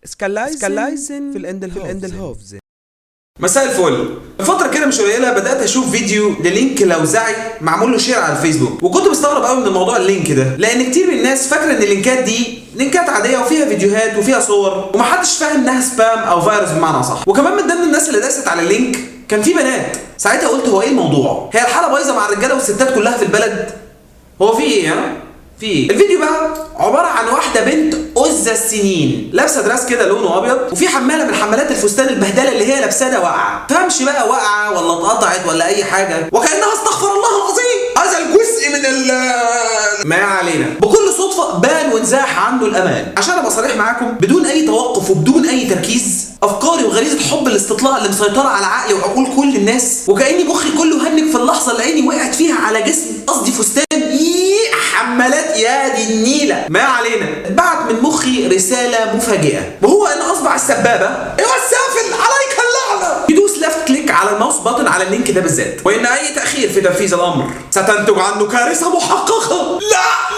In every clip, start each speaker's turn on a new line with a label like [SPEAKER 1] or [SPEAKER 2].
[SPEAKER 1] سكالايزن في الاندلهوفزن.
[SPEAKER 2] مساء الفل. فترة كده مش قليلة بدأت أشوف فيديو ل link لوزعي معمول له share على الفيسبوك، وكنت مستغرب قوي من الموضوع ال link ده، لأن كتير من الناس فاكرة إن اللينكات دي لينكات عادية وفيها فيديوهات وفيها صور، ومحدش فاهم إنها spam أو فيروس بمعنى صح. وكمان من ضمن الناس اللي داست على ال link كان في بنات. ساعتها قلت هو إيه الموضوع؟ هي الحالة بايظة مع الرجالة والستات كلها في البلد؟ هو في إيه ها؟ في ايه؟ الفيديو بقى عبارة عن واحدة بنت أزة السنين لابسة dress كده لونه أبيض، وفي حمالة من حمالات الفستان البهدلة اللي هي لابساه ده واقعة، فهمش بقى واقعة ولا اتقطعت ولا أي حاجة، وكأنها استغفر الله العظيم
[SPEAKER 3] هذا الجزء من ال
[SPEAKER 2] ما علينا. بكل صدفة بان وانزاح عنه الأمان. عشان أبقى صريح معاكم، بدون أي توقف وبدون أي تركيز، أفكاري وغريزة حب الاستطلاع اللي مسيطرة على عقلي وعقول كل الناس، وكأني مخي كله هنج في اللحظة اللي عيني وقعت فيها على جسم، قصدي فستان، حمالات يا دي النيلة. ما علينا، اتبعت من مخي رسالة مفاجئة، وهو ان اصبع السبابة ايوه السافل عليك اللعنة يدوس left click على ال mouse button على ال link ده بالذات، وان اي تأخير في تنفيذ الامر ستنتج عنه كارثة محققة. لا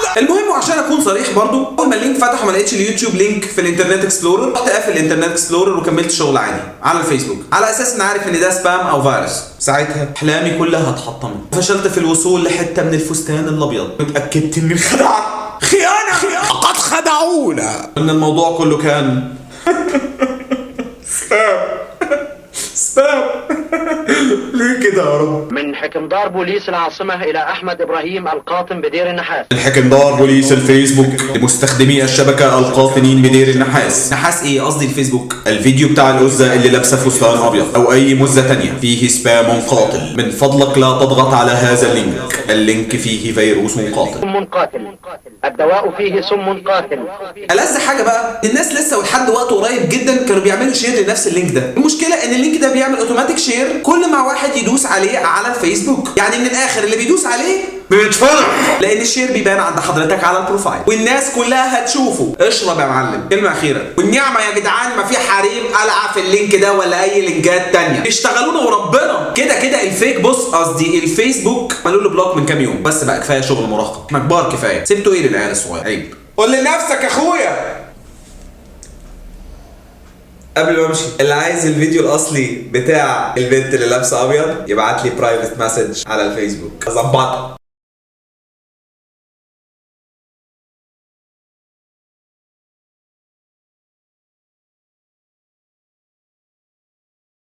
[SPEAKER 2] لا. المهم وعشان اكون صريح برضو، اول ما ال link فتح وما لقيتش اليوتيوب link في ال Internet Explorer، رحت قافل ال Internet Explorer وكملت شغل عادي على الفيسبوك، على اساس ان عارف ان ده spam او فيروس. ساعتها احلامي كلها اتحطمت، فشلت في الوصول لحته من الفستان الابيض، اتاكدت ان الخدعه خيانة، خيانة،
[SPEAKER 3] لقد خدعونا،
[SPEAKER 2] ان الموضوع كله كان
[SPEAKER 3] spam spam. ليه كده يا رب؟
[SPEAKER 4] من حكمدار بوليس العاصمة إلى أحمد إبراهيم القاطن بدير النحاس.
[SPEAKER 2] الحكمدار بوليس الفيسبوك لمستخدمي الشبكة القاطنين بدير النحاس. نحاس ايه؟ قصدي الفيسبوك. الفيديو بتاع الأزة اللي لابسة فستان أبيض أو أي مزة تانية فيه spam قاتل، من فضلك لا تضغط على هذا ال link، ال link فيه فيروس قاتل.
[SPEAKER 4] سم قاتل، الدواء فيه سم قاتل.
[SPEAKER 2] ألذ حاجة بقى الناس لسه ولحد وقت قريب جدا كانوا بيعملوا share لنفس ال link ده. المشكلة ان ال link ده بيعمل automatic share كل ما واحد يدوس عليه على الفيسبوك، يعني من الاخر اللي بيدوس عليه
[SPEAKER 3] بيتفضح،
[SPEAKER 2] لان ال share بيبان عند حضرتك على ال profile والناس كلها هتشوفه. اشرب يا معلم. كلمة اخيرة، والنعمة يا جدعان ما في حريم قلعه في ال link ده ولا اي لينكات تانية، اشتغلونا وربنا. كده كده ال fake بص قصدي الفيسبوك عملوا له block من كام يوم بس، بقى كفاية شغل مراهقة، احنا كبار كفاية، سبتوا ايه للعيال الصغير؟ عيب.
[SPEAKER 3] قول لنفسك يا اخويا.
[SPEAKER 5] قبل ما امشي، اللي عايز الفيديو الاصلي بتاع البنت اللي لابسه ابيض يبعت لي private message على الفيسبوك، اظبطها.